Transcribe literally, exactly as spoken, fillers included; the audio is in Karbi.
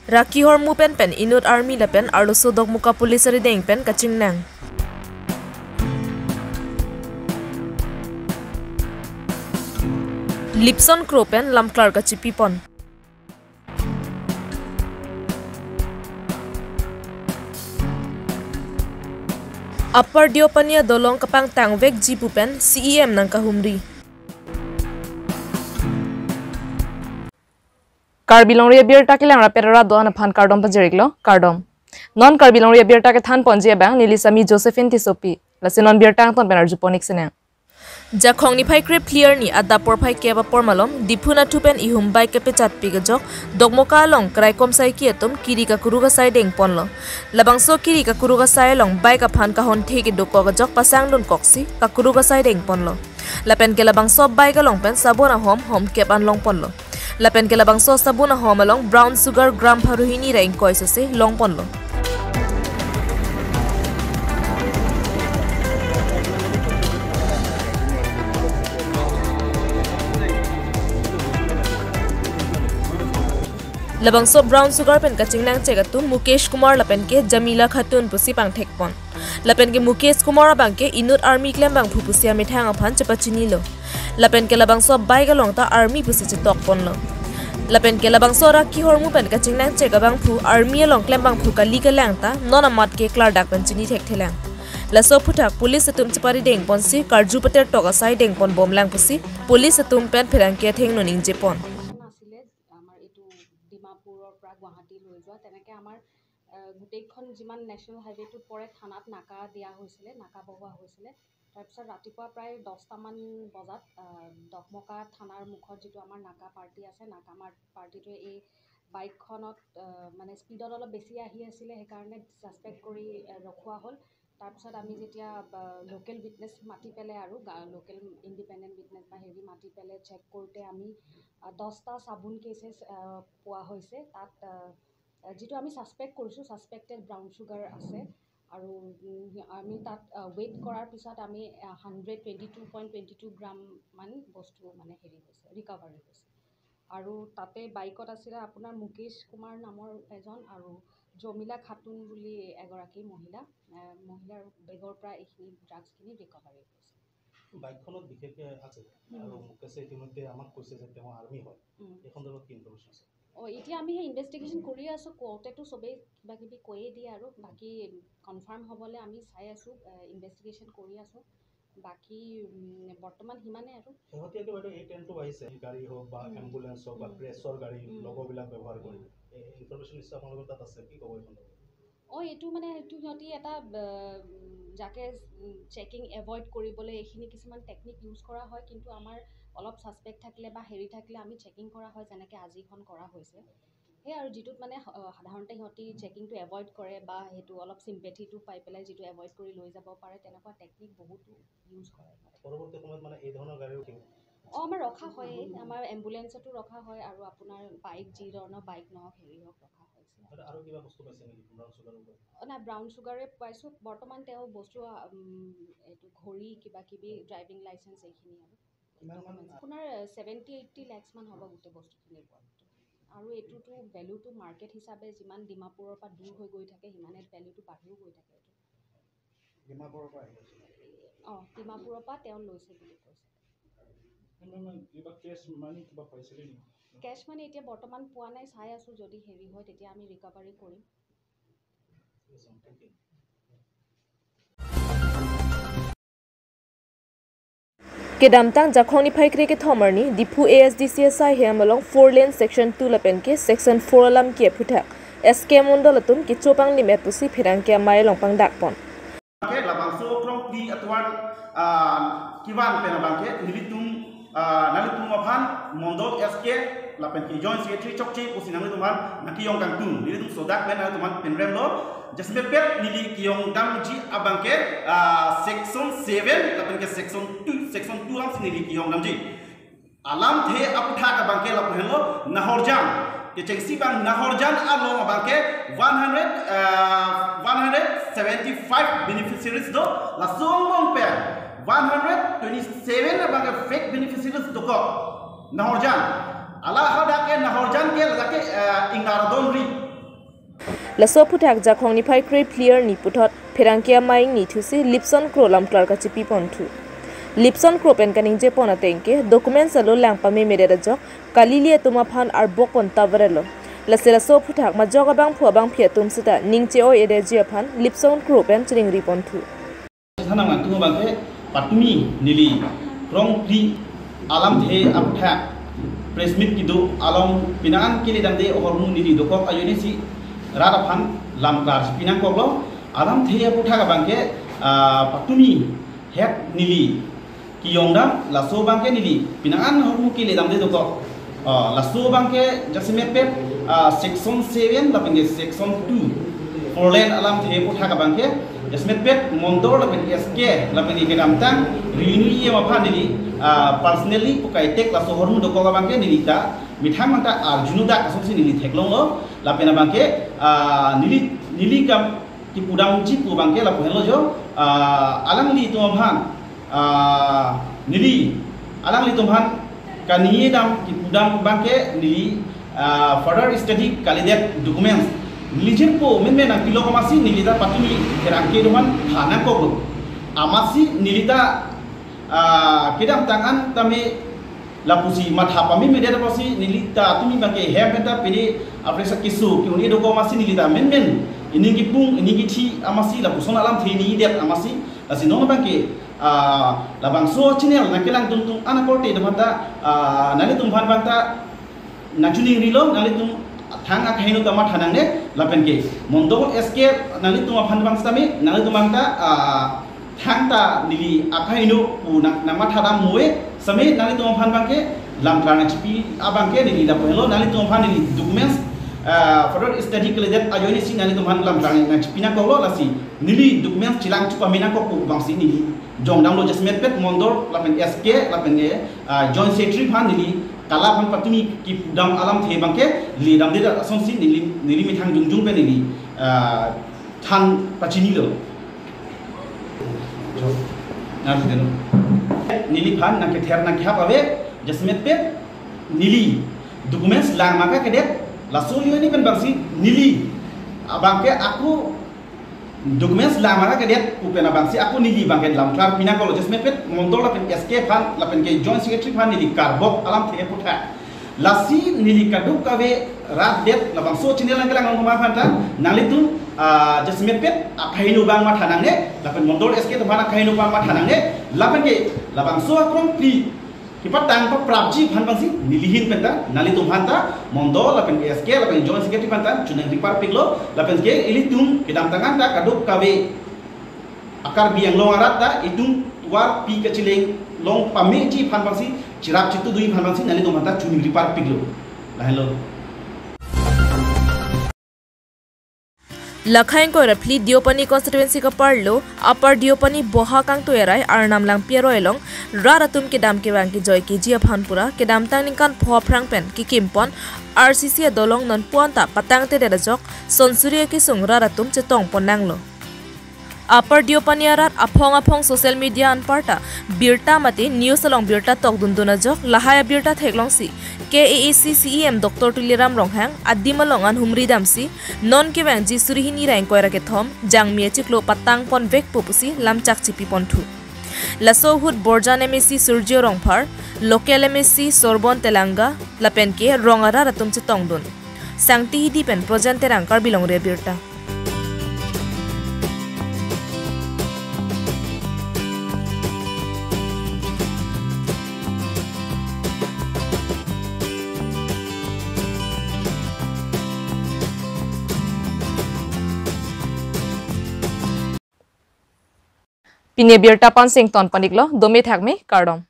Rakhi Hormu pen pen inut army lapen arloso Dokmoka police arideng pen kachingnang. Lipson Kro pen lamklar kachipipon. Upper Deopania dolong kapangtang vekji pu pen C E M nangkahumri. Karbi Longri Abirta kelang rapet ra do-an aphan kardom pajir-iklo, kardom. Non Karbi Longri Abirta kethan ponji abang neli Sami Josephine Tissopi. Lasi non birta angton pen arjupon-ik sinang. Jakhong niphai krephli arni adap porphai kep apor malom, Diphu nathu pen ihum bike kepachatpik ajok, Dokmoka along kraikom saiki atum kiri kakuruk asai dengponlo. Labangso kiri kakuruk asai along bike aphan kahonthe kedokok ajok pasangdunkoksi kakuruk asai dengponlo. Lapen ke labangso bike along pen sabun ahom hom kep an longponlo. Lapen ke labangso sabun ahom along brown sugar gram pharo hini ra ingkoi sese longponlo. Labangso brown sugar pen kachingnangchek atum Mukesh Kumar lapen ke Jamila Khatun pusi pangthekpon. Lapen ke Mukesh Kumar abang ke inut army klembangphu pusi amethang aphan chepachinilo. Lapen ke labangso bike along ta army pusi chetokponlo. Lapen ke labangso Rakhi Hormu pen kachingnangchek abangphu army along klembangphu kali kelang ta non amat ke klardak pen chini thekthelang. Laso aphuthak police atum chepari dengponsi karju patertok asai dengpon bomlang pusi police atum pen pherangke athengno ningjepon. আছিলে, আমাৰ এইটো ডিমাপুৰৰ পৰা গুৱাহাটী লৈ যোৱা, তেনেকে আমাৰ, আহ, গোটেইখন যিমান নেশ্যনেল হাইৱেটোত পৰে, থানাত নাকা দিয়া হৈছিলে, নাকা বহোৱা হৈছিলে। তাৰপিছত ৰাতিপুৱা প্ৰায় দহটামান বজাত, আহ, দকমকা থানাৰ মুখত যিটো আমাৰ নাকা পাৰ্টি আছে, নাকা মাৰ-, পাৰ্টিটোৱে এই বাইকখনত, আহ, মানে স্পীডত অলপ বেছি আহি আছিলে, সেইকাৰণে ছাছপেক্ট কৰি, আহ, ৰখোৱা হ'ল। তাৰপিছত আমি যেতিয়া, আহ, লোকেল উইটনেছ মাতি পেলাই আৰু গা-, লোকেল ইণ্ডিপেণ্ডেণ্ট উইটনেছ বা হেৰি মাতি পেলাই চেক কৰোঁতে আমি, আহ, দহটা চাবোন কেছেছ, আহ, পোৱা হৈছে। তাত, আহ, যিটো আমি ছাছপেক্ট কৰিছোঁ, ছাছপেক্টেড ব্ৰাউন চুগাৰ আছে। আৰু, উম, আমি তাত, আহ, ৱেইট কৰাৰ পিছত আমি, আহ, hundred twenty two point twenty two গ্ৰামমান বস্তু মানে হেৰি হৈছে, ৰিকভাৰী হৈছে। আৰু তাতে বাইকত আছিলে আপোনাৰ মুকেশ কুমাৰ নামৰ এজন আৰু জমিলা খাতুন বুলি এগৰাকী মহিলা, আহ, মহিলাৰ বেগৰ পৰা এইখিনি ড্ৰাগছখিনি ৰিকভাৰী হৈছে। বাইকখনত বিশেষকৈ আছে। উম। আৰু মুকেশে ইতিমধ্যে আমাক কৈছে যে তেওঁ আৰ্মি হয়। উম। এই সন্দৰ্ভত কি ইনফৰমেশ্যন আছে? অ, এতিয়া আমি সেই ইনভেষ্টিগেশ্যন কৰি আছোঁ। কওঁতেতো চবেই কিবা কিবি কৈয়ে দিয়ে আৰু, বাকী কনফাৰ্ম হ'বলৈ আমি চাই আছোঁ, এ, ইনভেষ্টিগেশ্যন কৰি আছোঁ। বাকী, উম, বৰ্তমান সিমানে আৰু। শেহতীয়াকৈ বাইদেউ এই ট্ৰেণ্ডটো আহিছে, গাড়ী হওক বা উম। এম্বুলেন্স হওক বা উম। প্ৰেছৰ গাড়ী উম। লগোবিলাক ব্যৱহাৰ কৰি। উম। এই ইনফৰমেশ্যন নিশ্চয় আপোনালোকৰ তাত আছে, কি ক'ব এই সন্দৰ্ভত? অ, এইটো মানে সেইটো সিহঁতি এটা, ব-, উম, যাকে, উম, চেকিং এভইড কৰিবলৈ এইখিনি কিছুমান টেকনিক ইউজ কৰা হয়, কিন্তু আমাৰ অলপ ছাছপেক্ট থাকিলে বা হেৰি থাকিলে আমি চেকিং কৰা হয়, যেনেকে আজিখন কৰা হৈছে। সেই আৰু যিটোত মানে, অ, সাধাৰণতে সিহঁতি চেকিংটো এভইড কৰে বা সেইটো অলপ চিম্পেথিটো পাই পেলাই যিটো এভইড কৰি লৈ যাব পাৰে, তেনেকুৱা টেকনিক বহুতো ইউজ কৰে সিহঁতে। পৰৱৰ্তী সময়ত মানে এই ধৰণৰ গাড়ীও কিনিব? অ, আমাৰ ৰখা হয়েই। আমাৰ এম্বুলেন্সতো ৰখা হয় আৰু আপোনাৰ বাইক, যি ধৰণৰ বাইক নহওক, হেৰি হওক, ৰখা হৈছে। আৰু, আৰু কিবা বস্তু পাইছে নেকি ব্ৰাউন চুগাৰৰ ওপৰত? অ, নাই, ব্ৰাউন চুগাৰে পাইছোঁ। বৰ্তমান তেওঁ বস্তু, উম, এইটো ঘড়ী, কিবা কিবি, ড্ৰাইভিং লাইচেন্স, এইখিনি আৰু। কিমান মান? আপোনাৰ ছেভেণ্টি এইটি লাখছ মান হ'ব গোটেই বস্তুখিনিৰ ওপৰত। আৰু এইটোতো ভেলুটো মাৰ্কেট হিচাপে যিমান ডিমাপুৰৰ পৰা দূৰ হৈ গৈ থাকে, সিমানে ভেলুটো বাঢ়িও গৈ থাকে এইটো। ডিমাপুৰৰ পৰা আহি আছে। অ, ডিমাপুৰৰ পৰা তেওঁ লৈছে বুলি কৈছে। মেম, কিবা কেছ মানি কিবা পাইছিলে নেকি? কেছ মানি এতিয়া বৰ্তমান পোৱা নাই, চাই আছোঁ, যদি হেৰি হয় তেতিয়া আমি ৰিকভাৰী কৰিম। Kedamtang Jakhong niphai kre kethom arni Diphu A S D C asaihem along four lane section two lapen ke section four alam ke aphuthak S K Mondol atum kecho panglim-et pusi pherangke amei along pangdakpon. Ke labangso krongpli atuan, ah, kevan pen abangke nelitum, ah, nanglitum aphan Mondol S K lapen ke Joint Secretary chokche pusi nanglitum aphan nangkeyong kangtung. Nelitum sodak pen nanglitum aphan penremlo. Jasemet pet neli keyong damji abangke, ah, section seven lapen ke section two, section two alamsi neli keyong damji. Alamthe aphuthak abangke lapu henlo Nahorjan. Kechengsi abang Nahorjan along abangke one hundred, ah, one hundred seventy-five beneficiaries do, laso angbong pen one hundred twenty-seven abangke fake beneficiaries dokok. Nahorjan. Ala hadak ke Nahorjan ke lake, eh, ingnar donri. Laso aphuthak Jakhong niphai krephli arni puthot pherangke amei ingni thusi Lipson Kro lamklar kachipi ponthu. Lipson Kro pen kaningjepon ateng ke documents alo lang pamemedet ajok kalili atum aphan arbok pon tavarelo. Lasi laso aphuthak majok abangphu abangphi atum seta ning che-oi-edeji aphan Lipson Kro pen chiningri ponthu. Thanang nangtum abangke patumi neli krongphli alamthe aphuthak press meet kedo along penang an kele damde ahormu neli dokok ajoinesi rat aphan lamklar pinangkoklo. Alamthe aphuthak abangke, ah, patumi het neli kejongdam, laso abangke neli penang an ahormu kele damde dokok. Ah, laso abangke jasemetpet, ah, section seven lapen ke section two, four lane alamthe aphuthak abangke jasemetpet mondol lapen S K lapen ke kedamtang Renu E M aphan neli, ah, personally pukai tek laso ahormu dokok abangke neli ta methang mangta arjuno dak asonsi neli theklonglo. Lapen abangke, ah, neli, neli kam kepudamji pu abangke lapu henlo jo, ah, alanglitum aphan, ah, neli alanglitum aphan kaningjedam kepudam abangke neli, ah, further study kalidet documents neli jirpo menmen nangpilok amatsi neli ta patumi pherangke atum aphan thanangkoklo. Amatsi neli ta, ah, kedamtang an tame lapusi matha pamemedet apotsi neli ta tumi abangke hem pen ta pini apresa kisu ki-un-e dokok amatsi neli ta menmen ining kipung ining kithi amatsi lapuson alamthe ningjedet amatsi. Lasi non abangke, ah, labangso channel nangkelang tumtum anakorte atum aphan ta, ah, nanglitum aphan abang ta nangchiningrilo, nanglitum thang akhai-no ta matha nangne, lapen ke mondol S K nanglitum aphan abang sitame nanglitum abang ta, ah, thangta neli akhai-no pu nang, nangmatha dam moe sitame nanglitum aphan abangke lamklar nangchipi abangke neli lapu henlo, nanglitum aphan neli documents, ah, further study kalidet ajoinesi nanglitum aphan lamklar nangchipi nangkoklo. Lasi neli documents chelang chepame nangkok pu abangsi neli jongdamlo jasemetpet mondol lapen S K lapen ke, ah, joint secretary aphan neli kala aphan patumi kepudam alamthe abangke le damde dak asonsi neli, neli methang jongjong pen neli, ah, than pachinilo. Neli aphan nangkether nangkehap ave jasemetpet neli documents lang maka kedet laso ajoine pen abangsi neli abangke ako documents lang maka kedet pu pen abangsi ako neli abangke lamklar pinangkoklo jasemetpet mondol lapen S K aphan lapen ke joint secretary aphan neli karbok alamthe aphuthak. Lasi neli kadokave rat det labangso channel nangkelang nangma aphan ta nanglitum, ah, jasemetpet akhai-no abang matha nangne lapen mondol S K atum aphan akhai-no abang matha nangne lapen ke labangso akrongphli kepatang paprapji aphan abangsi neli ahin pen ta nanglitum aphan ta mondol lapen S K lapen joint secretary aphan ta choningri parpiklo lapen ke ilitum kedamtang an ta kadokave a-Karbi Anglong arat ta itum tovar pi kacheleng long pameji aphan abangsi cherap chetudunji aphan abangsi nanglitum aphan ta choningri parpiklo. Lahenlo. Lakhai ingkoi ra phli Deopani constituency kaparlo Upper Deopani Boha kangtui arai Arnam Langpi aroi along rat atum kedam kevang kejoi keji aphan pura kedamtang ningkan pho aphrang pen kekimpon R C C adolong nonpu anta patangtedet ajok sonsuri akesung rat atum chetongpon nanglo. Upper Deopani arat aphong aphong social media anparta birta mate news along birta tokdundun ajok lahai abirta theklongsi K A A C C E M Doctor Tuliram Ronghang adim along an humri damsi non kevangji suri hini ra ingkoi ra kethom Jangmi achiklo patangponvekpo pusi lamchak chipiponthu. Laso ahut Borjan M A C Surjya Rongphar, local M A C Sorbon Telang lapen ke rong arat atum chetongdun. Sangti Hidi pen Projen Terang, Karbi Longri Abirta. Pini abirta pen sington paniklo, dome thakme, kardom.